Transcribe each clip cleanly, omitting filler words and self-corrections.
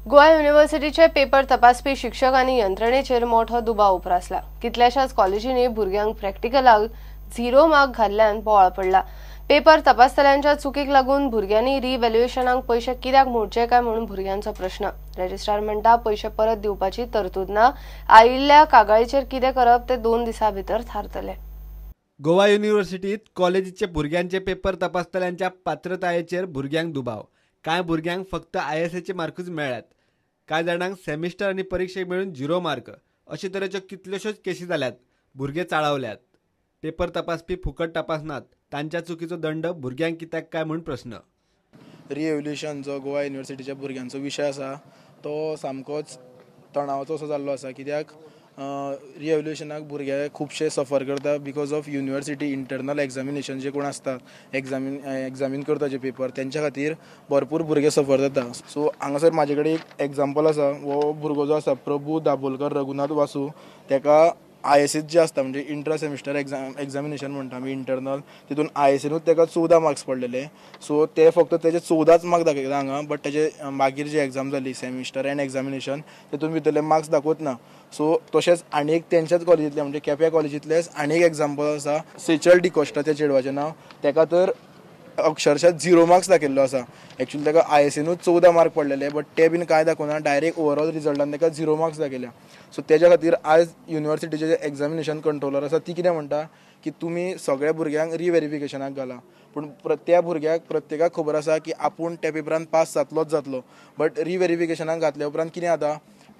Goa युनिव्हर्सिटीचे paper तपासपी शिक्षक आनी यंत्रणेचेर मोठो दुबाव उप्रासला. कितल्याशाच कॉलेजींनी भुरग्यांक प्रॅक्टिकलाक 0 मार्क घाल्ल्यान बोवाळ पडला. पेपर तपासतल्यांच्या चुकीक लागून भुरग्यांनी रिव्हॅल्युएशनाक पयशे कित्याक मोडचे काय म्हणून भुरग्यांचो प्रश्न. रजिस्ट्रार म्हणटा पयशे परत दिवपाची तरतूद ना. आयिल्ल्या कागाळीचेर कितें करप ते 2 दिसां भितर थारतले. गोवा युनिव्हर्सिटीत कॉलेजीचे भुरग्यांचे पेपर तपासतल्यांच्या पात्रतायेचेर भुरग्यांक दुबाव. कांय भुरग्यांक फक्त ISAचे मार्कूच मेळ्ळ्यात. कांय जाणांक सेमिस्टर आनी परिक्षेक मेळून 0 मार्क. अशे तरेच्यो कितल्योश्योच केशी जाल्यात. भुरगे चाळवल्यात. पेपर तपासपी फुकट तपासनात. तांच्या चुकीचो दंड भुरग्यांक कित्याक काय म्हूण प्रश्न. रिएव्हल्युशन जो गोवा युनिव्हर्सिटीच्या भुरग्यांचो विशय आसा तो सामकोच तणावाचो असो जाल्लो आसा. कित्याक रिएव्हल्युशनाक भुरगे खुबशे सफर करता because of university internal examination जे कोण आसतात एग्जामीन करता जे पेपर तेंच्या खातीर भरपूर भुरगे सफर जाता. सो हांगासर म्हाजे कडेन एक एग्जाम्पल आसा. हो भुरगो जो आसा प्रभू दाबोलकर रघुनाथ वासू, तेका ISA जे आसता म्हणजे इंट्रा सेमिस्टर एग्जामिनेशन म्हणटा आमी इंटरनल, तितून ISAनूच तेका 14 मार्क्स पडलेले. सो ते फक्त तेजे 14 मार्क दाखयता हांगा, बट तेजे मागीर जी एग्जाम जाली सेमिस्टर एंड एग्जामिनेशन तितून भितरले मार्क्स दाखोवच ना. सो तशेंच आनी एक तेंच्याच कॉलेजींतले म्हणजे केप्यां कॉलेजींतलेच आनी एक एग्जाम्पल आसा, सेचल डिकोस्टा त्या चेडवाचें नांव, तेका तर अक्षरशा 0 मार्क्स दाखयल्लो आसा. एक्चुअली ताका ISAनूच 14 मार्क पडलेले, बट ते बीन कांय दाखोवना, डायरेक्ट ओवरऑल रिजल्टान ताका 0 मार्क्स दाखयल्या. सो तेज्या खातीर आयज युनिव्हर्सिटीचे जे एग्जामिनेशन कंट्रोलर आसा ती कितें म्हणटा की तुमी सगळ्या भुरग्यांक रिव्हेरिफिकेशनाक घाला, पूण त्या भुरग्याक प्रत्येकाक खबर आसा की आपूण त्या पेपरान पास जातलोच जातलो. बट रिव्हेरिफिकेशनाक घातल्या उपरांत कितें जाता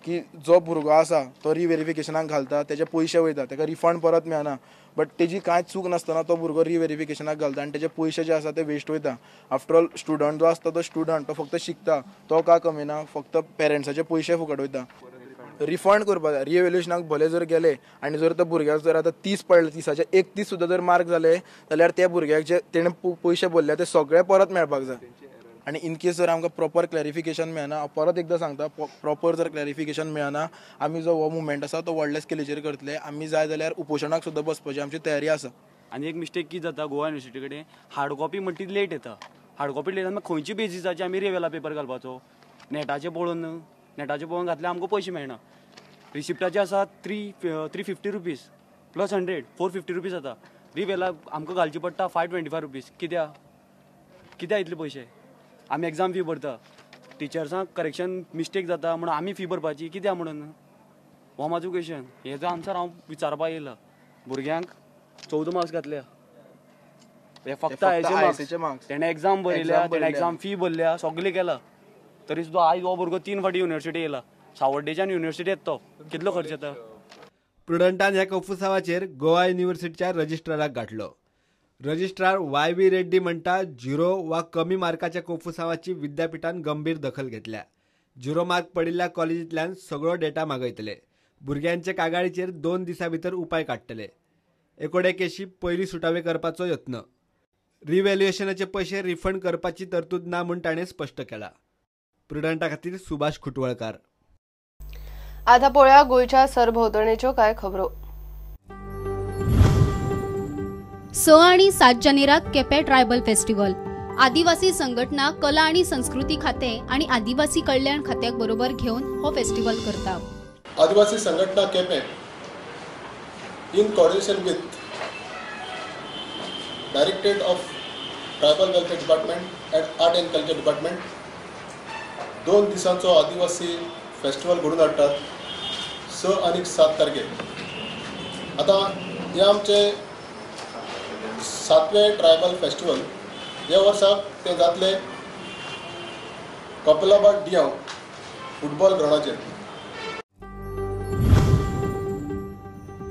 की जो भुरगो आसा तो रिव्हेरिफिकेशनाक घालता, तेजे पयशे वयता, ताका रिफंड परत मेळना. बट तेजी कांय चूक नासतना तो भुरगो रिव्हेरिफिकेशनाक घालता आनी तेजे पयशे जे आसा ते वेस्ट वयता. आफ्टर ऑल स्टुडंट जो आसता तो स्टुडंट, तो फक्त शिकता, तो काय कमिना, फक्त पेरंट्साचे पयशे फुकट वयता. रिफंड करपाक जाय. रिएव्हल्युशनाक भले जर गेले आनी जर त्या भुरग्याक जर आतां 30 पडले, 30चे 31 सुद्दां जर मार्क जाले जाल्यार त्या भुरग्याक जे तेणें पयशे भरले ते सगळे परत मेळपाक जाय. आनी इन केस जर आमकां प्रॉपर क्लॅरिफिकेशन मेळना, हांव परत एकदां सांगता, प्रॉपर जर क्लॅरिफिकेशन मेळना आमी जो हो मुवमेंट आसा तो व्हडल्या स्केलीचेर करतले. आमी जाय जाल्यार उपोशणाक सुद्दां बसपाची आमची तयारी आसा. आनी एक मिस्टेक कितें जाता गोवा युनिवर्सिटी कडेन, हार्ड कॉपी म्हणटा ती लेट येता. हार्ड कॉपी लेट जाता, खंयची बेजीसाचेर आमी रिवेला पेपर घालपाचो? नेटाचेर पळोवन, नेटाचेर पळोवन घातल्यार आमकां पयशे मेळना. रिसिप्टाचे आसा 350 रुपीज प्लस 100, 450 रुपीज जाता. रिवेला आमकां घालची पडटा 525 रुपीज. कित्याक कित्याक इतले पयशे? आमी एग्जाम फी भरता, टिचर्सांक करेक्शन मिस्टेक जाता म्हणून आमी फी भरपाची कित्याक म्हणून? हो म्हाजो क्वेश्चन. हेजो आन्सर हांव विचारपाक येयला. भुरग्यांक 14 मार्क्स घातल्या, हे फक्त ISA marks. तेणें एग्जाम बरयल्या, तेणें एग्जाम फी भरल्या, सगळें केलां, तरी सुद्दां आयज हो भुरगो 3 फावटी युनिवर्सिटी येयला. सावर्डेच्यान युनिवर्सिटी येता तो, कितलो खर्च येता? प्रुडंटान ह्या कोफुसावाचेर गोवा युनिव्हर्सिटीच्या रजिस्ट्राराक गाठलो. रजिस्ट्रार YV Reddy म्हणटा 0 वा कमी मार्काच्या कोफुसावाची विद्यापीठान गंभीर दखल घेतल्या. 0 मार्क पडिल्ल्या कॉलेजींतल्यान सगळो डेटा मागयतले. भुरग्यांचे कागाळीचेर 2 दिसां भितर उपाय काडटले. एकोडे केशी पयली सुटावे करपाचो यत्न. रिव्हॅल्युएशनाचे पयशे रिफंड करपाची तरतूद ना म्हूण ताणें स्पश्ट केला. प्रुडंटा खातीर सुभाष खुटवळकार. आतां पळोवया गोंयच्या सरभोंवतणेच्यो कांय खबरो. 6 आणि 7 जानेराक केपें ट्रायबल फेस्टिवल. आदिवासी संघटना कला आणि संस्कृती खाते आणि आदिवासी कल्याण खात्याक बरोबर घेवन हो फेस्टिवल करता. आदिवासी संघटना Quepem in coordination with directorate of tribal welfare department and art and culture department 2 दिसांचो आदिवासी फेस्टिवल घडोवन हाडटात 6 आनी 7 तारखेर. आतां हे आमचे 7वें ट्रायबल फेस्टिवल. ह्या वर्साक तें जातलें कपलाबाद डियांव फुटबॉल ग्रावंडाचेर.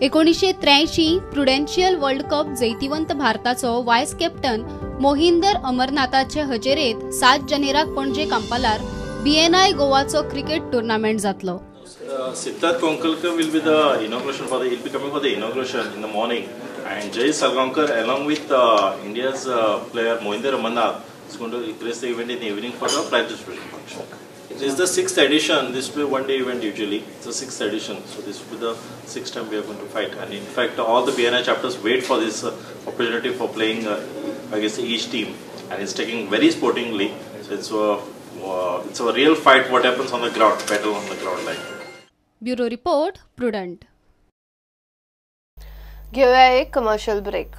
1983 प्रुडेन्शियल वर्ल्ड कप जैतिवंत भारताचो वायस कॅप्टन मोहिंदर अमरनाथाचे हजेरेत 7 जानेराक पणजे कांपालार BNI गोवाचो क्रिकेट टुर्नामेंट जातलो. Siddharth Konkalkar will be the inauguration for the, he'll be coming for the inauguration in the morning, and Jay Salgaonkar along with India's player Mohinder Amarnath is going to grace the event in the evening for the prize distribution function. It is the 6th edition. This will be one-day event usually. It's the 6th edition, so this will be the 6th time we are going to fight. And in fact, all the BNI chapters wait for this opportunity for playing against each team, and it's taking very sportingly. So it's It's a real fight what happens on the ground, battle on the ground like. Bureau report, Prudent. घेऊया एक commercial break.